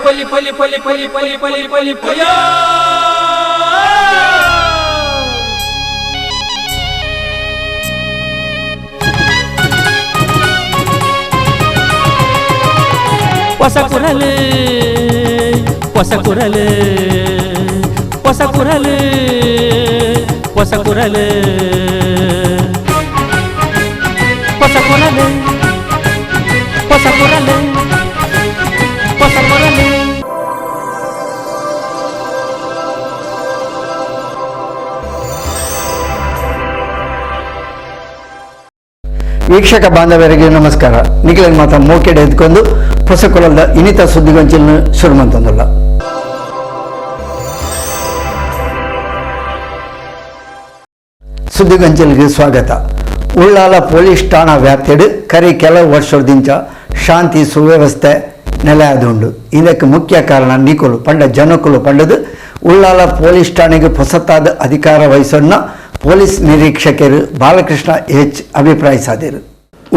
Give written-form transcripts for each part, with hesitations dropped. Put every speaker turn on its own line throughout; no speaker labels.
ಪಲಿ ಪಲಿ ಪಲಿ ಪಲಿ ಪಲಿ ಪಲಿ ಪಲಿ ಪಯ. ಹೊಸ ಕುರಲು ಹೊಸ ಕುರಲು ಹೊಸ ಕುರಲು ಹೊಸ ಕುರಲು ಹೊಸ ಕುರಲು ಹೊಸ ಕುರಲು ಹೊಸ ಕುರಲು.
ವೀಕ್ಷಕ ಬಾಂಧವರಿಗೆ ನಮಸ್ಕಾರ. ನಿಖಿಲನ್ ಮಾತ ಮೋಕೆಡೆ ಎದ್ಕೊಂಡು ಹೊಸಕೊಳದ ಇನ್ನಿತ ಸುದ್ದಿಗೊಂಚಿನ ಶುರು ಮಂತಂದಲ್ಲ. ಸುದ್ದಿಗೊಂಚಲಿಗೆ ಸ್ವಾಗತ. ಉಳ್ಳಾಲ ಪೊಲೀಸ್ ಠಾಣಾ ವ್ಯಾಪ್ತಿಯಡು ಕರಿ ಕೆಲವು ವರ್ಷದಿಂಚ ಶಾಂತಿ ಸುವ್ಯವಸ್ಥೆ ನೆಲೆಯಾದುಂಡು. ಇದಕ್ಕೆ ಮುಖ್ಯ ಕಾರಣ ನಿಕುಲು ಪಂಡ ಜನಕುಲು ಪಂಡದು ಉಳ್ಳಾಲ ಪೊಲೀಸ್ ಠಾಣೆಗೆ ಹೊಸತಾದ ಅಧಿಕಾರ ವಹಿಸೋಣ ಪೊಲೀಸ್ ನಿರೀಕ್ಷಕರು ಬಾಲಕೃಷ್ಣ ಎಚ್ ಅಭಿಪ್ರಾಯಿಸಾದಿರು.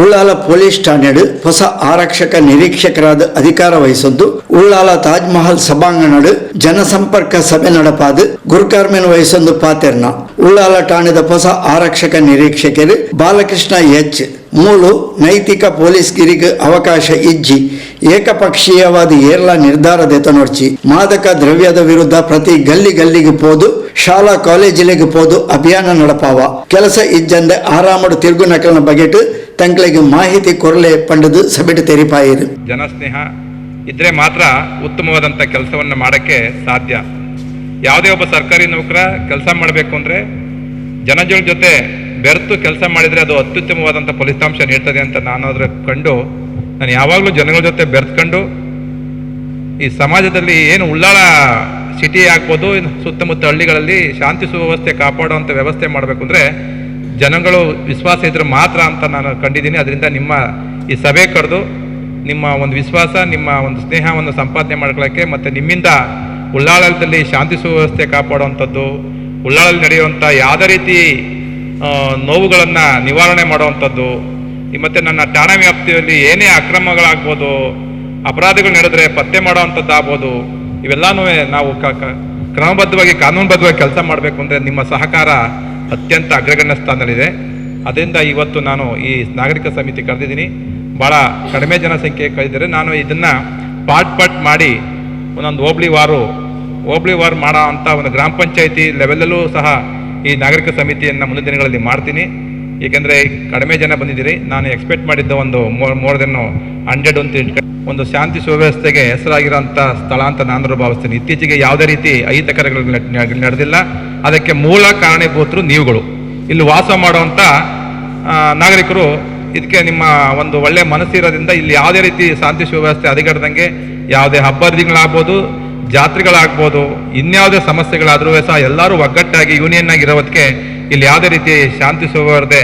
ಉಳ್ಳಾಲ ಪೊಲೀಸ್ ಠಾಣೆಡು ಹೊಸ ಆರಕ್ಷಕ ನಿರೀಕ್ಷಕರಾದ ಅಧಿಕಾರ ವಹಿಸೊಂದು ಉಳ್ಳಾಲ ತಾಜ್ ಮಹಲ್ ಸಭಾಂಗಣಡು ಜನಸಂಪರ್ಕ ಸಭೆ ನಡಪಾದು ಗುರುಕಾರ್ಮೆನ್ ವಹಿಸೊಂದು ಪಾತೆರ್ನ. ಉಳ್ಳಾಲ ಠಾಣೆದ ಹೊಸ ಆರಕ್ಷಕ ನಿರೀಕ್ಷಕರು ಬಾಲಕೃಷ್ಣ ಎಚ್ ಮೂಲು ನೈತಿಕ ಪೊಲೀಸ್ ಗಿರಿಗೆ ಅವಕಾಶ ಇಜ್ಜಿ ಏಕಪಕ್ಷೀಯವಾದ ಏರ್ಲ ನಿರ್ಧಾರ ದೆತನೊಡ್ಚಿ ಮಾದಕ ದ್ರವ್ಯದ ವಿರುದ್ಧ ಪ್ರತಿ ಗಲ್ಲಿ ಗಲ್ಲಿಗೆ ಪೋದು ಶಾಲಾ ಕಾಲೇಜಿಲಿಗೆ ಪೋದು ಅಭಿಯಾನ ನಡಪಾವ ಕೆಲಸ ಇಜ್ಜಂದೆ ಆರಾಮಡು ತಿರುಗು ನಕಲಿನ ಬಗೆಟ್ ತಂಕ್ಲೆಗೆ ಮಾಹಿತಿ ಕೊರಲೆ ಪಂಡದು ಸಭೆಟ್ ತೆರಿಪಾಯಿರು.
ಜನಸ್ನೇಹ ಇದ್ರೆ ಮಾತ್ರ ಉತ್ತಮವಾದಂಥ ಕೆಲಸವನ್ನು ಮಾಡೋಕ್ಕೆ ಸಾಧ್ಯ. ಯಾವುದೇ ಒಬ್ಬ ಸರ್ಕಾರಿ ನೌಕರ ಕೆಲಸ ಮಾಡಬೇಕು ಅಂದರೆ ಜನಜಳ ಜೊತೆ ಬೆರೆತು ಕೆಲಸ ಮಾಡಿದರೆ ಅದು ಅತ್ಯುತ್ತಮವಾದಂಥ ಫಲಿತಾಂಶ ನೀಡ್ತದೆ ಅಂತ ನಾನು ಅದರ ಕಂಡು ನಾನು ಯಾವಾಗಲೂ ಜನಗಳ ಜೊತೆ ಬೆರೆತ್ಕೊಂಡು ಈ ಸಮಾಜದಲ್ಲಿ ಏನು ಉಳ್ಳಾಲ ಸಿಟಿ ಆಗ್ಬೋದು, ಸುತ್ತಮುತ್ತ ಹಳ್ಳಿಗಳಲ್ಲಿ ಶಾಂತಿ ಸುವ್ಯವಸ್ಥೆ ಕಾಪಾಡುವಂಥ ವ್ಯವಸ್ಥೆ ಮಾಡಬೇಕು ಅಂದರೆ ಜನಗಳು ವಿಶ್ವಾಸ ಇದ್ರೆ ಮಾತ್ರ ಅಂತ ನಾನು ಕಂಡಿದ್ದೀನಿ. ಅದರಿಂದ ನಿಮ್ಮ ಈ ಸಭೆ ಕರೆದು ನಿಮ್ಮ ಒಂದು ವಿಶ್ವಾಸ, ನಿಮ್ಮ ಒಂದು ಸ್ನೇಹವನ್ನು ಸಂಪಾದನೆ ಮಾಡ್ಕೊಳ್ಳೋಕ್ಕೆ ಮತ್ತು ನಿಮ್ಮಿಂದ ಉಳ್ಳಾಲದಲ್ಲಿ ಶಾಂತಿ ಸುವ್ಯವಸ್ಥೆ ಕಾಪಾಡುವಂಥದ್ದು, ಉಳ್ಳಾಲಲ್ಲಿ ನಡೆಯುವಂಥ ಯಾವುದೇ ರೀತಿ ನೋವುಗಳನ್ನು ನಿವಾರಣೆ ಮಾಡುವಂಥದ್ದು, ಮತ್ತು ನನ್ನ ಠಾಣಾ ವ್ಯಾಪ್ತಿಯಲ್ಲಿ ಏನೇ ಅಕ್ರಮಗಳಾಗ್ಬೋದು, ಅಪರಾಧಗಳು ನಡೆದರೆ ಪತ್ತೆ ಮಾಡುವಂಥದ್ದು ಆಗ್ಬೋದು, ಇವೆಲ್ಲನೂ ನಾವು ಕ್ರಮಬದ್ಧವಾಗಿ ಕಾನೂನುಬದ್ಧವಾಗಿ ಕೆಲಸ ಮಾಡಬೇಕು ಅಂದರೆ ನಿಮ್ಮ ಸಹಕಾರ ಅತ್ಯಂತ ಅಗ್ರಗಣ್ಯ ಸ್ಥಾನದಲ್ಲಿದೆ. ಅದರಿಂದ ಇವತ್ತು ನಾನು ಈ ನಾಗರಿಕ ಸಮಿತಿ ಕರೆದಿದ್ದೀನಿ. ಭಾಳ ಕಡಿಮೆ ಜನಸಂಖ್ಯೆ ಕರೆದಿದ್ದಾರೆ. ನಾನು ಇದನ್ನು ಪಾರ್ಟ್ ಪಾರ್ಟ್ ಮಾಡಿ ಒಂದೊಂದು ಹೋಬ್ಳಿ ವಾರು ಮಾಡೋ ಅಂಥ ಒಂದು ಗ್ರಾಮ ಪಂಚಾಯಿತಿ ಲೆವೆಲಲ್ಲೂ ಸಹ ಈ ನಾಗರಿಕ ಸಮಿತಿಯನ್ನು ಮುಂದಿನ ದಿನಗಳಲ್ಲಿ ಮಾಡ್ತೀನಿ. ಏಕೆಂದರೆ ಕಡಿಮೆ ಜನ ಬಂದಿದ್ದೀರಿ. ನಾನು ಎಕ್ಸ್ಪೆಕ್ಟ್ ಮಾಡಿದ್ದ ಒಂದು ಮೋರ್ ದೆನ್ 100 ಅಂತ ಒಂದು ಶಾಂತಿ ಸುವ್ಯವಸ್ಥೆಗೆ ಹೆಸರಾಗಿರೋಂಥ ಸ್ಥಳ ಅಂತ ನಾನು ಭಾವಿಸ್ತೀನಿ. ಇತ್ತೀಚೆಗೆ ಯಾವುದೇ ರೀತಿ ಅಹಿತಕರಗಳು ನಡೆದಿಲ್ಲ. ಅದಕ್ಕೆ ಮೂಲ ಕಾರಣೀಭೂತರು ನೀವುಗಳು, ಇಲ್ಲಿ ವಾಸ ಮಾಡುವಂಥ ನಾಗರಿಕರು. ಇದಕ್ಕೆ ನಿಮ್ಮ ಒಂದು ಒಳ್ಳೆಯ ಮನಸ್ಸಿರೋದ್ರಿಂದ ಇಲ್ಲಿ ಯಾವುದೇ ರೀತಿ ಶಾಂತಿ ಸುವ್ಯವಸ್ಥೆ ಹದಗೆಡ್ದಂಗೆ ಯಾವುದೇ ಹಬ್ಬ ಹರಿದಿನಗಳಾಗ್ಬೋದು, ಜಾತ್ರೆಗಳಾಗ್ಬೋದು, ಇನ್ಯಾವುದೇ ಸಮಸ್ಯೆಗಳಾದರೂ ಸಹ ಎಲ್ಲರೂ ಒಗ್ಗಟ್ಟಾಗಿ ಯೂನಿಯನ್ ಆಗಿರೋದಕ್ಕೆ ಇಲ್ಲಿ ಯಾವುದೇ ರೀತಿ ಶಾಂತಿ ಸುವ್ಯವಸ್ಥೆ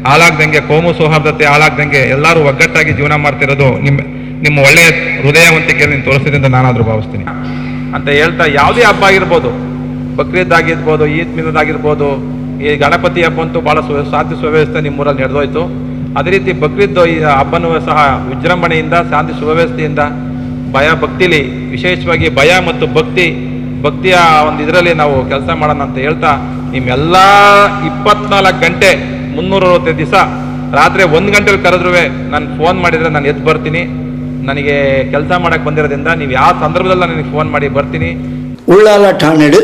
ಹಾಳಾಗ್ದಂಗೆ, ಕೋಮು ಸೌಹಾರ್ದತೆ ಹಾಳಾಗ್ದಂಗೆ ಎಲ್ಲರೂ ಒಗ್ಗಟ್ಟಾಗಿ ಜೀವನ ಮಾಡ್ತಿರೋದು ನಿಮ್ಮ ನಿಮ್ಮ ಒಳ್ಳೆಯ ಹೃದಯವಂತಿಕೆಯನ್ನು ನೀವು ತೋರಿಸಿದ್ರಿಂದ ನಾನಾದರೂ ಭಾವಿಸ್ತೀನಿ ಅಂತ ಹೇಳ್ತಾ, ಯಾವುದೇ ಹಬ್ಬ ಆಗಿರ್ಬೋದು, ಬಕ್ರೀದ್ ಆಗಿರ್ಬೋದು, ಈದ್ ಮಿಲಾದ್ ಆಗಿರ್ಬೋದು, ಈ ಗಣಪತಿ ಹಬ್ಬ ಅಂತೂ ಭಾಳ ಶಾಂತಿ ಸುವ್ಯವಸ್ಥೆ ನಿಮ್ಮೂರಲ್ಲಿ ನಡೆದೋಯ್ತು. ಅದೇ ರೀತಿ ಬಕ್ರೀದ್ ಈ ಹಬ್ಬನೂ ಸಹ ವಿಜೃಂಭಣೆಯಿಂದ, ಶಾಂತಿ ಸುವ್ಯವಸ್ಥೆಯಿಂದ, ಭಯ ಭಕ್ತಿಲಿ, ವಿಶೇಷವಾಗಿ ಭಯ ಮತ್ತು ಭಕ್ತಿಯ ಒಂದು ಇದರಲ್ಲಿ ನಾವು ಕೆಲಸ ಮಾಡೋಣ ಅಂತ ಹೇಳ್ತಾ, ನಿಮ್ಮೆಲ್ಲ 24 ಗಂಟೆ 365 ದಿವಸ ರಾತ್ರಿ 1 ಗಂಟೆಲಿ ಕರೆದ್ರೂ ನಾನು ಫೋನ್ ಮಾಡಿದರೆ ನಾನು ಎದ್ದು ಬರ್ತೀನಿ. ನನಗೆ ಕೆಲಸ ಮಾಡೋಕ್ಕೆ ಬಂದಿರೋದ್ರಿಂದ ನೀವು ಯಾವ ಸಂದರ್ಭದಲ್ಲ ನನಗೆ ಫೋನ್ ಮಾಡಿ ಬರ್ತೀನಿ.
ಉಳ್ಳಾಲ ಠಾಣೆಡು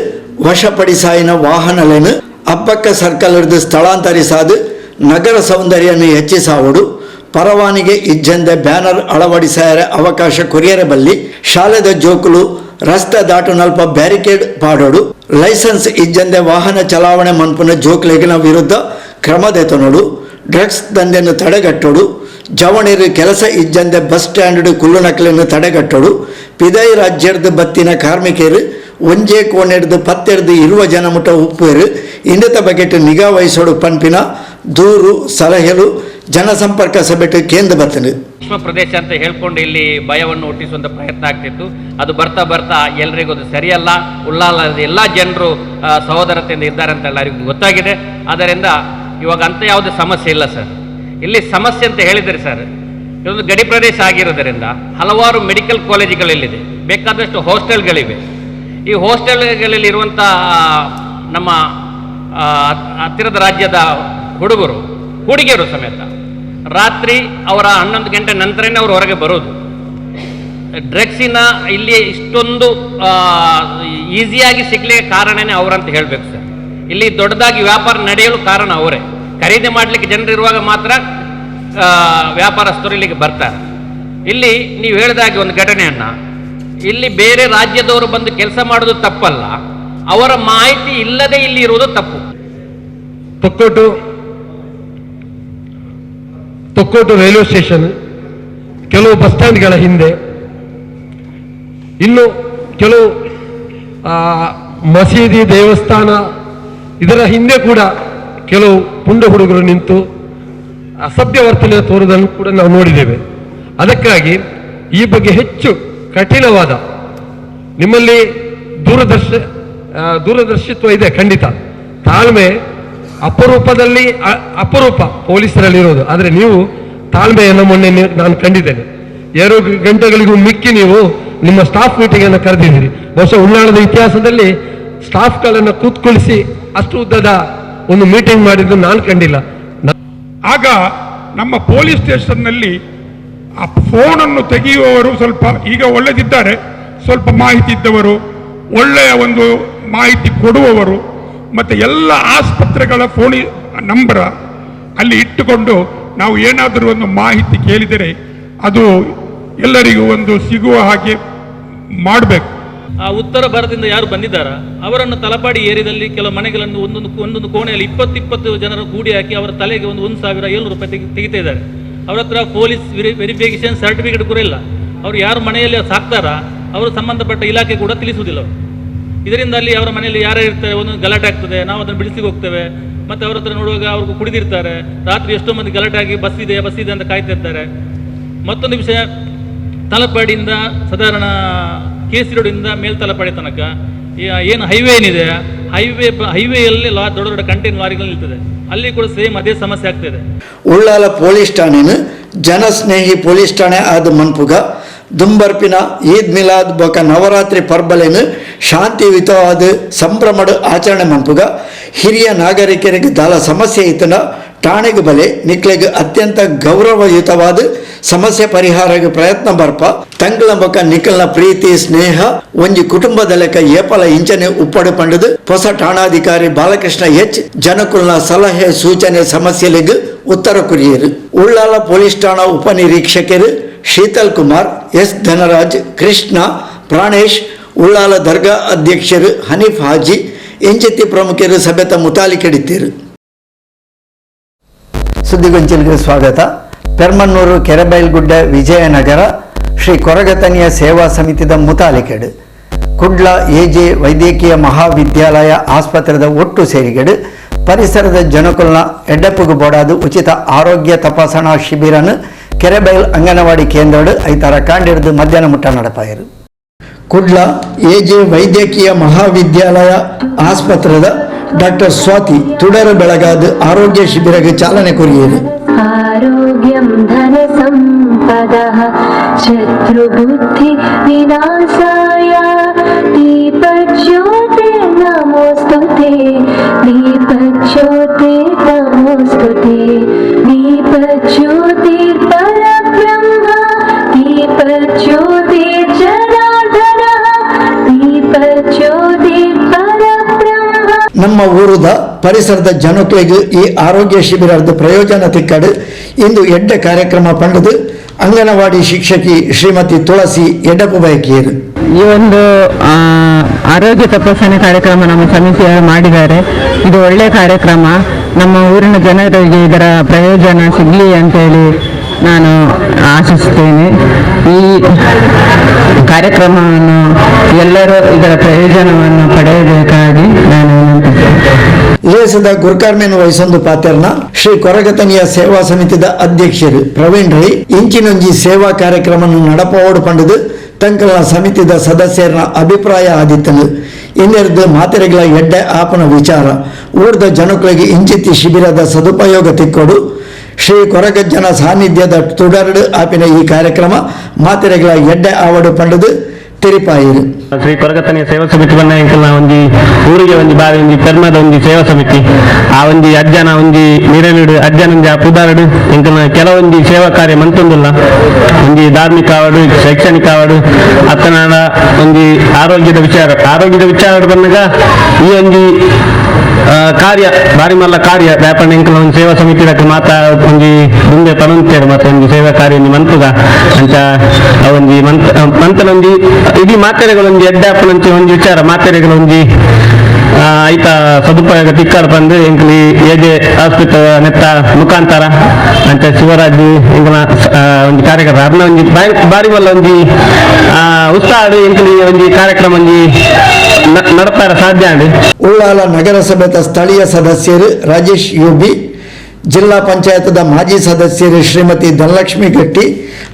ವಶಪಡಿಸಾಯಿನ ವಾಹನಗಳನ್ನು ಅಬ್ಬಕ್ಕ ಸರ್ಕಲ್ ಹಿಡಿದು ಸ್ಥಳಾಂತರಿಸಾದು ನಗರ ಸೌಂದರ್ಯವನ್ನು ಹೆಚ್ಚಿಸಾವಡು, ಪರವಾನಿಗೆ ಇಜ್ಜಂದೆ ಬ್ಯಾನರ್ ಅಳವಡಿಸಾಯರ ಅವಕಾಶ ಕೊರಿಯರ ಬಲ್ಲಿ, ಶಾಲೆದ ಜೋಕುಲು ರಸ್ತೆ ದಾಟುನಲ್ಪ ಬ್ಯಾರಿಕೇಡ್ ಪಾಡೋಡು, ಲೈಸೆನ್ಸ್ ಇಜ್ಜಂದೆ ವಾಹನ ಚಲಾವಣೆ ಮನ್ಪುನ ಜೋಕ್ಲೆಗಿನ ವಿರುದ್ಧ ಕ್ರಮ ದೆತನೋಡು, ಡ್ರಗ್ಸ್ ದಂಧೆಯನ್ನು ತಡೆಗಟ್ಟೋಡು, ಜವಣಿರು ಕೆಲಸ ಇಜ್ಜಂದೆ ಬಸ್ ಸ್ಟ್ಯಾಂಡ್ ಕುಲ್ಲು ನಕಲನ್ನು ತಡೆಗಟ್ಟೋಡು, ಪಿದೈ ರಾಜ್ಯದ ಬತ್ತಿನ ಕಾರ್ಮಿಕರು ಒಂಜೇ ಕೋಣೆಡ್ದು ಪತ್ತೆಡ್ದು ಇರುವ ಜನಮುಟ ಉಪ್ಪೇರು ಇಂದತ ಬಗೆಟ್ ನಿಗಾ ವಹಿಸೋಡು ಪಂಪಿನ ದೂರು ಸಲಹೆಲು ಜನಸಂಪರ್ಕ ಸಭೆಟ್ ಕೇಂದ್ರ ಬತ್ತನು.
ಸೂಕ್ಷ್ಮ ಪ್ರದೇಶ ಅಂತ ಹೇಳ್ಕೊಂಡು ಇಲ್ಲಿ ಭಯವನ್ನು ಹುಟ್ಟಿಸುವಂಥ ಪ್ರಯತ್ನ ಆಗ್ತಿತ್ತು. ಅದು ಬರ್ತಾ ಬರ್ತಾ ಎಲ್ರಿಗೂ ಅದು ಸರಿಯಲ್ಲ. ಉಳ್ಳಾಲದ ಎಲ್ಲ ಜನರು ಸಹೋದರತೆಯಿಂದ ಇದ್ದಾರೆ ಅಂತ ಎಲ್ಲರಿಗೂ ಗೊತ್ತಾಗಿದೆ. ಆದ್ದರಿಂದ ಇವಾಗ ಅಂತ ಯಾವುದೇ ಸಮಸ್ಯೆ ಇಲ್ಲ ಸರ್. ಇಲ್ಲಿ ಸಮಸ್ಯೆ ಅಂತ ಹೇಳಿದರೆ ಸರ್, ಇದೊಂದು ಗಡಿ ಪ್ರದೇಶ ಆಗಿರೋದರಿಂದ ಹಲವಾರು ಮೆಡಿಕಲ್ ಕಾಲೇಜುಗಳಲ್ಲಿದೆ, ಬೇಕಾದಷ್ಟು ಹಾಸ್ಟೆಲ್ಗಳಿವೆ. ಈ ಹಾಸ್ಟೆಲ್ಗಳಲ್ಲಿ ಇರುವಂಥ ನಮ್ಮ ಹತ್ತಿರದ ರಾಜ್ಯದ ಹುಡುಗರು, ಹುಡುಗಿಯರು ಸಮೇತ ರಾತ್ರಿ ಅವರ 11 ಗಂಟೆ ನಂತರನೇ ಅವರು ಹೊರಗೆ ಬರೋದು. ಡ್ರಗ್ಸಿನ ಇಲ್ಲಿ ಇಷ್ಟೊಂದು ಈಸಿಯಾಗಿ ಸಿಗ್ಲಿಕ್ಕೆ ಕಾರಣನೇ ಅವರಂತ ಹೇಳಬೇಕು ಸರ್. ಇಲ್ಲಿ ದೊಡ್ಡದಾಗಿ ವ್ಯಾಪಾರ ನಡೆಯಲು ಕಾರಣ ಅವರೇ. ಖರೀದಿ ಮಾಡಲಿಕ್ಕೆ ಜನರು ಇರುವಾಗ ಮಾತ್ರ ವ್ಯಾಪಾರಸ್ಥರು ಇಲ್ಲಿಗೆ ಬರ್ತಾರೆ. ಇಲ್ಲಿ ನೀವು ಹೇಳಿದಾಗೆ ಒಂದು ಘಟನೆಯನ್ನು, ಇಲ್ಲಿ ಬೇರೆ ರಾಜ್ಯದವರು ಬಂದು ಕೆಲಸ ಮಾಡೋದು ತಪ್ಪಲ್ಲ, ಅವರ ಮಾಹಿತಿ ಇಲ್ಲದೆ ಇಲ್ಲಿ ಇರುವುದು ತಪ್ಪು.
ತೊಕ್ಕೋಟು ರೈಲ್ವೆ ಸ್ಟೇಷನ್, ಕೆಲವು ಬಸ್ ಸ್ಟ್ಯಾಂಡ್ಗಳ ಹಿಂದೆ, ಇನ್ನು ಕೆಲವು ಮಸೀದಿ, ದೇವಸ್ಥಾನ ಇದರ ಹಿಂದೆ ಕೂಡ ಕೆಲವು ಪುಂಡ ಹುಡುಗರು ನಿಂತು ಅಸಭ್ಯ ವರ್ತನೆ ತೋರುವುದನ್ನು ಕೂಡ ನಾವು ನೋಡಿದ್ದೇವೆ. ಅದಕ್ಕಾಗಿ ಈ ಬಗ್ಗೆ ಹೆಚ್ಚು ಕಠಿಣವಾದ ನಿಮ್ಮಲ್ಲಿ ದೂರದರ್ಶಿತ್ವ ಇದೆ, ಖಂಡಿತ ತಾಳ್ಮೆ ಅಪರೂಪದಲ್ಲಿ ಅಪರೂಪ ಪೊಲೀಸರಲ್ಲಿರೋದು. ಆದರೆ ನೀವು ತಾಳ್ಮೆಯನ್ನು ಮೊನ್ನೆ ನಾನು ಕಂಡಿದ್ದೇನೆ. 2 ಗಂಟೆಗಳಿಗೂ ಮಿಕ್ಕಿ ನೀವು ನಿಮ್ಮ ಸ್ಟಾಫ್ ಮೀಟಿಂಗನ್ನು ಕರೆದಿದ್ದೀರಿ. ಬಹುಶಃ ಉಳ್ಳಾಲದ ಇತಿಹಾಸದಲ್ಲಿ ಸ್ಟಾಫ್ಗಳನ್ನು ಕೂತ್ಕೊಳಿಸಿ ಅಷ್ಟು ಉದ್ದದ ಒಂದು ಮೀಟಿಂಗ್ ಮಾಡಿದ್ದು ನಾನು ಕಂಡಿಲ್ಲ.
ಆಗ ನಮ್ಮ ಪೊಲೀಸ್ ಸ್ಟೇಷನ್ನಲ್ಲಿ ಆ ಫೋನನ್ನು ತೆಗೆಯುವವರು ಸ್ವಲ್ಪ ಈಗ ಒಳ್ಳೆದಿದ್ದಾರೆ, ಸ್ವಲ್ಪ ಮಾಹಿತಿ ಇದ್ದವರು, ಒಳ್ಳೆಯ ಒಂದು ಮಾಹಿತಿ ಕೊಡುವವರು, ಮತ್ತು ಎಲ್ಲ ಆಸ್ಪತ್ರೆಗಳ ಫೋನಿ ನಂಬರ ಅಲ್ಲಿ ಇಟ್ಟುಕೊಂಡು ನಾವು ಏನಾದರೂ ಒಂದು ಮಾಹಿತಿ ಕೇಳಿದರೆ ಅದು ಎಲ್ಲರಿಗೂ ಒಂದು ಸಿಗುವ ಹಾಗೆ ಮಾಡಬೇಕು.
ಆ ಉತ್ತರ ಭಾರತದಿಂದ ಯಾರು ಬಂದಿದ್ದಾರಾ ಅವರನ್ನು ತಲಪಾಡಿ ಏರಿಯಾದಲ್ಲಿ ಕೆಲವು ಮನೆಗಳನ್ನು ಒಂದೊಂದು ಒಂದೊಂದು ಕೋಣೆಯಲ್ಲಿ 20-20 ಜನರು ಕೂಡಿ ಹಾಕಿ ಅವರ ತಲೆಗೆ ಒಂದು 1,700 ರೂಪಾಯಿ ತೆಗಿತಾ ಇದ್ದಾರೆ. ಅವರ ಹತ್ರ police verification certificate ಕೂಡ ಇಲ್ಲ. ಅವರು ಯಾರು ಮನೆಯಲ್ಲಿ ಸಾಕ್ತಾರಾ ಅವರು ಸಂಬಂಧಪಟ್ಟ ಇಲಾಖೆ ಕೂಡ ತಿಳಿಸುವುದಿಲ್ಲ ಅವರು. ಇದರಿಂದ ಅಲ್ಲಿ ಅವರ ಮನೆಯಲ್ಲಿ ಯಾರೇ ಇರ್ತಾರೆ ಒಂದೊಂದು ಗಲಾಟೆ ಆಗ್ತದೆ, ನಾವು ಅದನ್ನು ಬಿಡಿಸಿಗೆ ಹೋಗ್ತೇವೆ. ಮತ್ತು ಅವರ ಹತ್ರ ನೋಡುವಾಗ ಅವ್ರಿಗೂ ಕುಡಿದಿರ್ತಾರೆ, ರಾತ್ರಿ ಎಷ್ಟೋ ಮಂದಿ ಗಲಾಟೆ ಆಗಿ ಬಸ್ ಇದೆ ಬಸ್ ಇದೆ ಅಂತ ಕಾಯ್ತಾ ಇರ್ತಾರೆ. ಮತ್ತೊಂದು ವಿಷಯ, ತಲಪಾಡಿಯಿಂದ ಸಾಧಾರಣ ಕೆ ಸಿ ರೋಡಿಂದ ಮೇಲ್ತಲಪಾಡಿ ತನಕ ಏನು ಹೈವೇ ಏನಿದೆ, ಹೈವೇಯಲ್ಲಿ ದೊಡ್ಡ ದೊಡ್ಡ ಕಂಟೈನರ್ ಲಾರಿಗಳು ನಿಲ್ತದೆ, ಅಲ್ಲಿ ಕೂಡ ಸೇಮ್ ಅದೇ ಸಮಸ್ಯೆ ಆಗ್ತಿದೆ.
ಉಳ್ಳಾಲ ಪೊಲೀಸ್ ಠಾಣೆನು ಜನಸ್ನೇಹಿ ಪೊಲೀಸ್ ಠಾಣೆ ಆದ ಮನ್ಪುಗ ದುಂಬರ್ಪಿನ ಈದ್ ಮಿಲಾದ್ ಬೊಕ ನವರಾತ್ರಿ ಪರ್ಬಲೇನು ಶಾಂತಿಯುತವಾದ ಸಂಭ್ರಮದ ಆಚರಣೆ ಮನ್ಪುಗ ಹಿರಿಯ ನಾಗರಿಕರಿಗೆ ದಾಲ ಸಮಸ್ಯೆ ಇತ್ತನ ಠಾಣೆಗೆ ಬಲೆ ನಿಕ್ಲೆಗೆ ಅತ್ಯಂತ ಗೌರವಯುತವಾದ ಸಮಸ್ಯೆ ಪರಿಹಾರಕ್ಕೆ ಪ್ರಯತ್ನ ಬರ್ಪ ತಂಗಳ ಬೊಕ ನಿಖಲ್ನ ಪ್ರೀತಿ ಸ್ನೇಹ ಒಂಜಿ ಕುಟುಂಬದ ಲೆಕ್ಕ ಏಪಲ ಇಂಚನೆ ಉಪ್ಪಡು ಪಂಡದು ಹೊಸ ಠಾಣಾಧಿಕಾರಿ ಬಾಲಕೃಷ್ಣ ಎಚ್ ಜನಕುಲ್ನ ಸಲಹೆ ಸೂಚನೆ ಸಮಸ್ಯೆಲೆಗ್ ಉತ್ತರ ಕೊರಿಯರು. ಉಳ್ಳಾಲ ಪೊಲೀಸ್ ಠಾಣಾ ಉಪನಿರೀಕ್ಷಕರು ಶೀತಲ್ ಕುಮಾರ್, ಎಸ್ ಧನರಾಜ್, ಕೃಷ್ಣ, ಪ್ರಾಣೇಶ್, ಉಳ್ಳಾಲ ದರ್ಗಾ ಅಧ್ಯಕ್ಷರು ಹನೀಫ್ ಹಾಜಿ ಇಂಚಿತ್ತಿ ಪ್ರಮುಖರು ಸಭೆತ ಮುತಾಲಿಕೆಡಿದ್ದೀರು. ಸುದ್ದಿಗೊಂಚಿಲಿಗೆ ಸ್ವಾಗತ. ಪೆರ್ಮನ್ನೂರು ಕೆರೆಬೈಲ್ಗುಡ್ಡೆ ವಿಜಯನಗರ ಶ್ರೀ ಕೊರಗತನಿಯ ಸೇವಾ ಸಮಿತಿದ ಮುತಾಲಿಕೆಡು ಕುಡ್ಲ ಎಜೆ ವೈದ್ಯಕೀಯ ಮಹಾವಿದ್ಯಾಲಯ ಆಸ್ಪತ್ರೆದ ಒಟ್ಟು ಸೇರಿಗೆಡು ಪರಿಸರದ ಜನಕುಲ್ನ ಎಡ್ಡಪ್ಪುಗು ಬೋಡಾದು ಉಚಿತ ಆರೋಗ್ಯ ತಪಾಸಣಾ ಶಿಬಿರನು ಕೆರೆಬೈಲ್ ಅಂಗನವಾಡಿ ಕೇಂದ್ರಡು ಐತಾರ ಕಾಂಡಿಡ್ದು ಮಧ್ಯಾಹ್ನ ಮುಟ್ಟ ನಡಪಾಯರು. ಕುಡ್ಲ ಎಜೆ ವೈದ್ಯಕೀಯ ಮಹಾವಿದ್ಯಾಲಯ ಆಸ್ಪತ್ರೆದ ಡಾಕ್ಟರ್ ಸ್ವಾತಿ ತುಡರು ಬೆಳಗಾದ ಆರೋಗ್ಯ ಶಿಬಿರಗೆ ಚಾಲನೆ ಕೊರಿಯರು.
ಆರೋಗ್ಯಂ ಧನ ಸಂಪದಃ ಶತ್ರುಬುದ್ಧಿ ವಿನಾಶಾಯ ದೀಪಜ್ಯೋತಿ ನಮೋಸ್ತುತೆ ದೀಪಜ್ಯೋತಿ ನಮೋಸ್ತುತೆ ದೀಪಜ್ಯೋತಿ ಪರಬ್ರಹ್ಮ ದೀಪಜ್ಯೋತಿ ಜನಾರ್ದನ ದೀಪಜ್ಯೋತಿ ಪರಬ್ರಹ್ಮ.
ನಮ್ಮ ಊರದ ಪರಿಸರದ ಜನತೆಗೆ ಈ ಆರೋಗ್ಯ ಶಿಬಿರದ ಪ್ರಯೋಜನ ತಿಕ್ಕಡು ಇಂದು ಎಡ್ಡೆ ಕಾರ್ಯಕ್ರಮ ಪಂಡದು ಅಂಗನವಾಡಿ ಶಿಕ್ಷಕಿ ಶ್ರೀಮತಿ ತುಳಸಿ ಎಡ್ಡಪ್ಪು ಬಯಕಿಯರು.
ಈ ಒಂದು ಆರೋಗ್ಯ ತಪಾಸಣೆ ಕಾರ್ಯಕ್ರಮ ನಮ್ಮ ಸಮಿತಿಯವರು ಮಾಡಿದ್ದಾರೆ. ಇದು ಒಳ್ಳೆಯ ಕಾರ್ಯಕ್ರಮ. ನಮ್ಮ ಊರಿನ ಜನರಿಗೆ ಇದರ ಪ್ರಯೋಜನ ಸಿಗಲಿ ಅಂತೇಳಿ ನಾನು ಆಶಿಸುತ್ತೇನೆ. ಈ ಕಾರ್ಯಕ್ರಮವನ್ನು ಎಲ್ಲರೂ ಇದರ ಪ್ರಯೋಜನವನ್ನು ಪಡೆಯಬೇಕಾಗಿ ನಾನು ವಿನಂತಿಸುತ್ತೇನೆ.
ಲೇಸದ ಗುರ್ಕರ್ಮೇನು ವಹಿಸೊಂದು ಪಾತ್ರನ ಶ್ರೀ ಕೊರಗತನಿಯ ಸೇವಾ ಸಮಿತಿದ ಅಧ್ಯಕ್ಷರು ಪ್ರವೀಣ್ ರೈ ಇಂಚಿನೊಂಜಿ ಸೇವಾ ಕಾರ್ಯಕ್ರಮವನ್ನು ನಡಪೋಡು ಪಂಡದು ತಂಕಲ್ನ ಸಮಿತಿದ ಸದಸ್ಯರ ಅಭಿಪ್ರಾಯ ಆದಿತ್ತನು. ಇನ್ನೆರಡು ಮಾತೆರೆಗಳ ಎಡ್ಡೆ ಆಪನ ವಿಚಾರ ಊರ್ದ ಜನಗಳಿಗೆ ಇಂಚಿತ್ತಿ ಶಿಬಿರದ ಸದುಪಯೋಗ ತಿಕ್ಕೋಡು. Shri ಕೊರಗಜ್ಜನ ಸಾನ್ನಿಧ್ಯದ ತುಡರ್ಡು ಆಪಿನ ಈ ಕಾರ್ಯಕ್ರಮ ಮಾತೆರೆಗಳ ಎಡ್ಡೆ ಆವಡು ಪಂಡದು ತೆರಿಪಾಯಿರು.
ಶ್ರೀ ಕೊರಗತನೆಯ ಸೇವಾ ಸಮಿತಿ ಬನ್ನ ಎಂಕಲ್ನ ಒಂಜಿ ಊರಿಗೆ ಒಂಜಿ ಬಾರಿ ಒಂಜಿ ಪೆರ್ಮದ ಒಂಜಿ ಸೇವಾ ಸಮಿತಿ. ಆ ಒಂಜಿ ಅಜ್ಜನ ಒಂಜಿ ನಿರನಿಡು ಅಜ್ಜನ ಒಂಜಿ ಆ ಪುದಾರಡು ಎಂಕಲ್ನ ಕೆಲವೊಂಜಿ ಸೇವಾ ಕಾರ್ಯ ಮಂತೊಂದುಲ್ಲ. ಒಂಜಿ ಧಾರ್ಮಿಕ ಆವಡು, ಶೈಕ್ಷಣಿಕ ಆವಡು, ಅತ್ತನಾಡ ಒಂಜಿ ಆರೋಗ್ಯದ ವಿಚಾರ ಬಂದಾಗ ಈ ಒಂಜಿ ಕಾರ್ಯ ಬಾರಿ ಮಲ್ಲ ಕಾರ್ಯ ವ್ಯಾಪಾರ ಎಂಕಲ್ನ ಒಂದು ಸೇವಾ ಸಮಿತಿ ಮಾತಾ ಒಂಜಿ ದುಂಬೆ ಪನೊಂತೇರು ಮತ್ತೆ ಒಂಜಿ ಸೇವಾ ಕಾರ್ಯ ಒಂಜಿ ಮಂತುಗ ಅಂಚ ಒಂಜಿ ಮಂತನೊಂಜಿ ಇಡೀ ಮಾತೆರೆಗಳೊಂಜಿ ಎಡ್ಡಾಪನಂಚಿ ಒಂಜಿ ವಿಚಾರ ಮಾತೆರೆಗಳೊಂಜಿ ಐತ ಸದುಪಯೋಗ ತಿಕ್ಕಾಡ್ ಬಂದು ಎಂಕಲಿ ಎಜೆ ಆಸ್ಪತ್ರೆ ನೆತ್ತ ಮುಖಾಂತರ ಅಂಚ ಶಿವರಾಜ್ ಎಂಕಲ ಒಂಜಿ ಕಾರ್ಯಕ್ರಮ ಅರ್ನ ಒಂಜಿ ಬಾರಿ ಮಲ್ಲ ಒಂಜಿ ಉತ್ಸಾಹ ಎಂಕಲಿ ಒಂಜಿ ಕಾರ್ಯಕ್ರಮ ಒಂಜಿ ನಡಪಾರ ಸಾಧ್ಯ.
ಉಳ್ಳಾಲ ನಗರಸಭೆಯ ಸ್ಥಳೀಯ ಸದಸ್ಯರು ರಾಜೇಶ್ ಯುಬಿ, ಜಿಲ್ಲಾ ಪಂಚಾಯತ್ದ ಮಾಜಿ ಸದಸ್ಯರು ಶ್ರೀಮತಿ ಧನಲಕ್ಷ್ಮಿ ಗಟ್ಟಿ,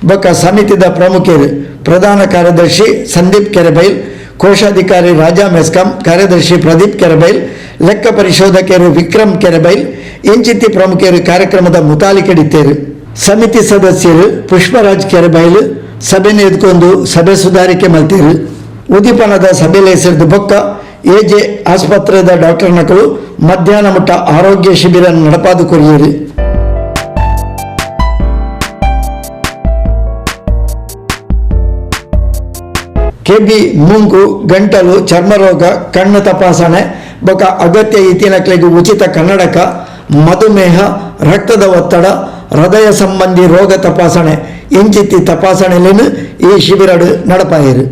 ಬೊಕ್ಕ ಸಮಿತಿದ ಪ್ರಮುಖರು ಪ್ರಧಾನ ಕಾರ್ಯದರ್ಶಿ ಸಂದೀಪ್ ಕೆರೆಬೈಲ್, ಕೋಶಾಧಿಕಾರಿ ರಾಜಾ ಮೆಸ್ಕಾಂ, ಕಾರ್ಯದರ್ಶಿ ಪ್ರದೀಪ್ ಕೆರೆಬೈಲ್, ಲೆಕ್ಕ ಪರಿಶೋಧಕರು ವಿಕ್ರಮ್ ಕೆರೆಬೈಲ್ ಇಂಚಿತ್ತಿ ಪ್ರಮುಖರು ಕಾರ್ಯಕ್ರಮದ ಮುತಾಲಿಕೆಡಿತ್ತೇರು. ಸಮಿತಿ ಸದಸ್ಯರು ಪುಷ್ಪರಾಜ್ ಕೆರೆಬೈಲ್ ಸಭೆ ಎದ್ಕೊಂಡು ಸಭೆ ಸುಧಾರಿಕೆ ಮಲ್ತೇರು. ಉದೀಪನದ ಸಭೆಯಲ್ಲಿ ಹೆಸರಿದ ಬೊಕ್ಕ ಎಜೆ ಆಸ್ಪತ್ರೆದ ಡಾಕ್ಟರ್ ನಕಲು ಮಧ್ಯಾಹ್ನ ಮುಟ್ಟ ಆರೋಗ್ಯ ಶಿಬಿರ ನಡಪಾದು ಕೊರಿಯರು. ಕೆಬಿ ಮೂಂಗು, ಗಂಟಲು, ಚರ್ಮರೋಗ, ಕಣ್ಣು ತಪಾಸಣೆ ಬೊಕ್ಕ ಅಗತ್ಯ ಇತ್ತಿನಕ್ಲೆಗ್ ಉಚಿತ ಕನ್ನಡಕ, ಮಧುಮೇಹ, ರಕ್ತದ ಒತ್ತಡ, ಹೃದಯ ಸಂಬಂಧಿ ರೋಗ ತಪಾಸಣೆ ಇಂಚಿತ್ತಿ ತಪಾಸಣೆಯನ್ನು ಈ ಶಿಬಿರಡು ನಡಪಾಯಿರು.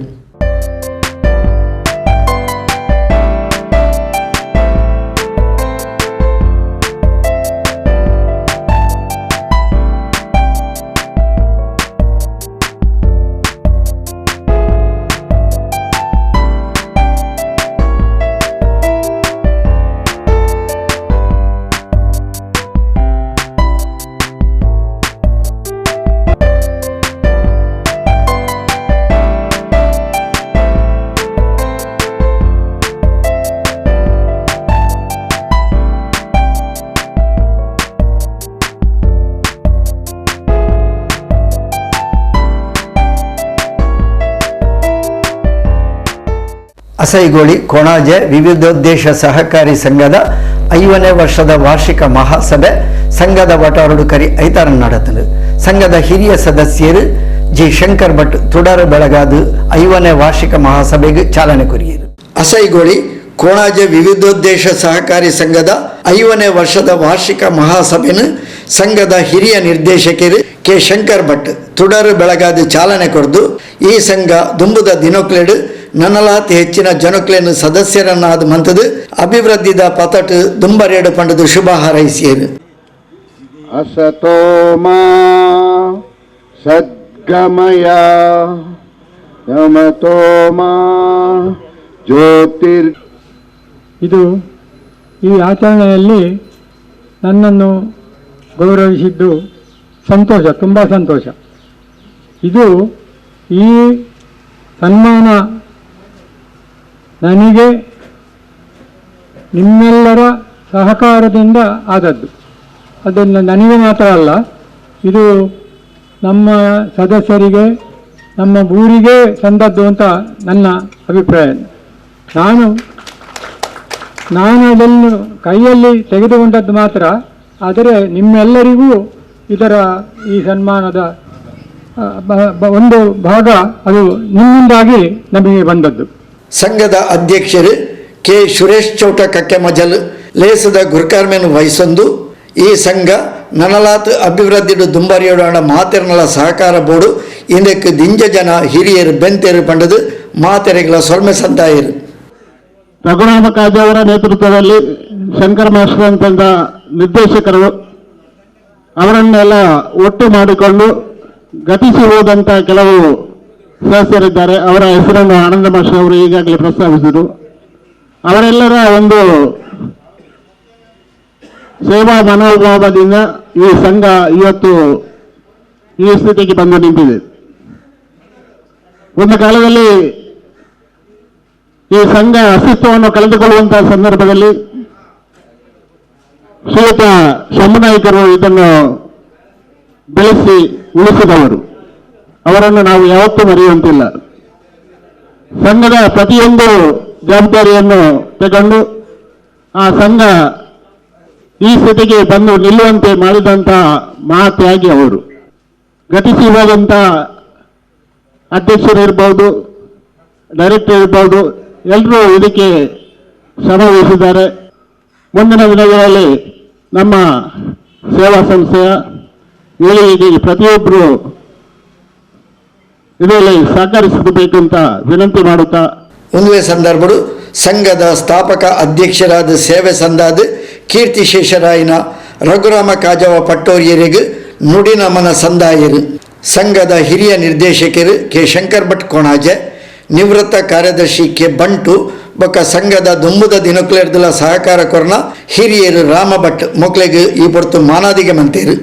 ಅಸೈಗೋಳಿ ಕೊಣಾಜೆ ವಿವಿಧೋದ್ದೇಶ ಸಹಕಾರಿ ಸಂಘದ 50ನೇ ವರ್ಷದ ವಾರ್ಷಿಕ ಮಹಾಸಭೆ ಸಂಘದ ವಟಾರಡು ಕರಿ ಐತಾರ ನಡೆತನು. ಸಂಘದ ಹಿರಿಯ ಸದಸ್ಯರು ಜಿ ಶಂಕರ್ ಭಟ್ ತುಡರು ಬೆಳಗಾದು 50ನೇ ವಾರ್ಷಿಕ ಮಹಾಸಭೆಗೆ ಚಾಲನೆ ಕೊರಿಯರು. ಅಸೈಗೋಳಿ ಕೊಣಾಜೆ ವಿವಿಧೋದ್ದೇಶ ಸಹಕಾರಿ ಸಂಘದ 50ನೇ ವರ್ಷದ ವಾರ್ಷಿಕ ಮಹಾಸಭೆಯನ್ನು ಸಂಘದ ಹಿರಿಯ ನಿರ್ದೇಶಕರು ಕೆ ಶಂಕರ್ ಭಟ್ ತುಡರು ಬೆಳಗಾದು ಚಾಲನೆ ಕೊರದು ಈ ಸಂಘ ದುಂಬುದ ದಿನಕ್ಲೆಡು ನನ್ನಲಾತಿ ಹೆಚ್ಚಿನ ಜನಕ್ಲೇನು ಸದಸ್ಯರನ್ನಾದ ಮಂತದು ಅಭಿವೃದ್ಧಿದ ಪತಟು ದುಂಬರೇಡು ಪಂಡದು ಶುಭ ಹಾರೈಸಿಯರು.
ಅಸತೋ ಮಾ ಸದ್ಗಮಯ ನಮತೋ ಮಾ ಜ್ಯೋತಿರ್.
ಇದು ಈ ಆಚರಣೆಯಲ್ಲಿ ನನ್ನನ್ನು ಗೌರವಿಸಿದ್ದು ಸಂತೋಷ, ತುಂಬ ಸಂತೋಷ. ಇದು ಈ ಸನ್ಮಾನ ನನಗೆ ನಿಮ್ಮೆಲ್ಲರ ಸಹಕಾರದಿಂದ ಆದದ್ದು. ಅದನ್ನು ನನಗೆ ಮಾತ್ರ ಅಲ್ಲ, ಇದು ನಮ್ಮ ಸದಸ್ಯರಿಗೆ, ನಮ್ಮ ಊರಿಗೆ ಸಂದದ್ದು ಅಂತ ನನ್ನ ಅಭಿಪ್ರಾಯ. ನಾನು ಅದನ್ನು ಕೈಯಲ್ಲಿ ತೆಗೆದುಕೊಂಡದ್ದು ಮಾತ್ರ, ಆದರೆ ನಿಮ್ಮೆಲ್ಲರಿಗೂ ಇದರ ಈ ಸನ್ಮಾನದ ಒಂದು ಭಾಗ ಅದು ನಿಮ್ಮಿಂದಾಗಿ ನಮಗೆ ಬಂದದ್ದು.
ಸಂಘದ ಅಧ್ಯಕ್ಷರು ಕೆ ಸುರೇಶ್ ಚೌಟ ಕಕ್ಕೆಮಜಲ್ ಲೇಸದ ಗುರ್ಕಾರ್ಮೆನು ವಹಿಸೊಂದು ಈ ಸಂಘ ನನಲಾತ್ ಅಭಿವೃದ್ಧಿಡು ದುಂಬರಿಯೋಡಾಣ ಮಾತೆರ್ನಲ ಸಹಕಾರ ಬೋರ್ಡು ಇಂದಕ್ಕೆ ದಿಂಜ ಜನ ಹಿರಿಯರು ಬೆಂತೆರು ಪಂಡದು ಮಾತೆರೆಗಳ ಸೊಲ್ಮೆ ಸಂದಾಯರು.
ರಘುರಾಮ ಕಾಜೆ ಅವರ ನೇತೃತ್ವದಲ್ಲಿ ಶಂಕರ್ ಮಾಸ್ಟರ್ ಅಂತಂದ ನಿರ್ದೇಶಕರು ಅವರನ್ನೆಲ್ಲ ಒಟ್ಟು ಮಾಡಿಕೊಂಡು ಗತಿಸಿ ಹೋದಂಥ ಕೆಲವು ಸದಸ್ಯರಿದ್ದಾರೆ. ಅವರ ಹೆಸರನ್ನು ಆನಂದ ಮಾಸ್ಟರ್ ಅವರು ಈಗಾಗಲೇ ಪ್ರಸ್ತಾವಿಸಿದರು. ಅವರೆಲ್ಲರ ಒಂದು ಸೇವಾ ಮನೋಭಾವದಿಂದ ಈ ಸಂಘ ಇವತ್ತು ಈ ಸ್ಥಿತಿಗೆ ಬಂದು ನಿಂತಿದೆ. ಒಂದು ಕಾಲದಲ್ಲಿ ಈ ಸಂಘ ಅಸ್ತಿತ್ವವನ್ನು ಕಳೆದುಕೊಳ್ಳುವಂತಹ ಸಂದರ್ಭದಲ್ಲಿ ಶ್ರೀಯುತ ಶಂಭುನಾಯಕರು ಇದನ್ನು ಬೆಳೆಸಿ ಉಳಿಸಿದವರು. ಅವರನ್ನು ನಾವು ಯಾವತ್ತೂ ಮರೆಯುವಂತಿಲ್ಲ. ಸಂಘದ ಪ್ರತಿಯೊಂದು ಜವಾಬ್ದಾರಿಯನ್ನು ತಗೊಂಡು ಆ ಸಂಘ ಈ ಸ್ಥಿತಿಗೆ ಬಂದು ನಿಲ್ಲುವಂತೆ ಮಾಡಿದಂತಹ ಮಹಾತ್ಯಾಗಿ ಅವರು. ಗತಿಸಿ ಹೋದಂಥ ಅಧ್ಯಕ್ಷರು ಇರ್ಬೋದು, ಡೈರೆಕ್ಟರ್ ಇರ್ಬೋದು, ಎಲ್ಲರೂ ಇದಕ್ಕೆ ಶ್ರಮ ವಹಿಸಿದ್ದಾರೆ. ಮುಂದಿನ ದಿನಗಳಲ್ಲಿ ನಮ್ಮ ಸೇವಾ ಸಂಸ್ಥೆಯ ಏಳಿಗೆಗೆ ಪ್ರತಿಯೊಬ್ಬರು ಇದರಲ್ಲಿ ಸಹಕರಿಸಬೇಕು ಅಂತ ವಿನಂತಿ ಮಾಡುತ್ತಾ,
ಒಂದುವೇ ಸಂದರ್ಭಡು ಸಂಘದ ಸ್ಥಾಪಕ ಅಧ್ಯಕ್ಷರಾದ ಸೇವೆ ಸಂದಾದ ಕೀರ್ತಿಶೇಷರಾಯನ ರಘುರಾಮ ಕಾಜವ ಪಟ್ಟೋರಿಯರಿಗೆ ನುಡಿ ನಮನ ಸಂದಾಯರು. ಸಂಘದ ಹಿರಿಯ ನಿರ್ದೇಶಕರು ಕೆ ಶಂಕರ್ ಭಟ್ ಕೊಣಾಜೆ, ನಿವೃತ್ತ ಕಾರ್ಯದರ್ಶಿ ಕೆ ಬಂಟು ಬೊಕ್ಕ ಸಂಘದ ದುಂಬುದ ದಿನಕ್ಲೆರ್ದುಲ ಸಹಕಾರ ಕೊರ್ನ ಹಿರಿಯರು ರಾಮ ಭಟ್ ಮೊಕ್ಲೆಗ್ ಈ ಪೊರ್ತು ಮಾನಾದಿಗೆ ಮಂತೇರು.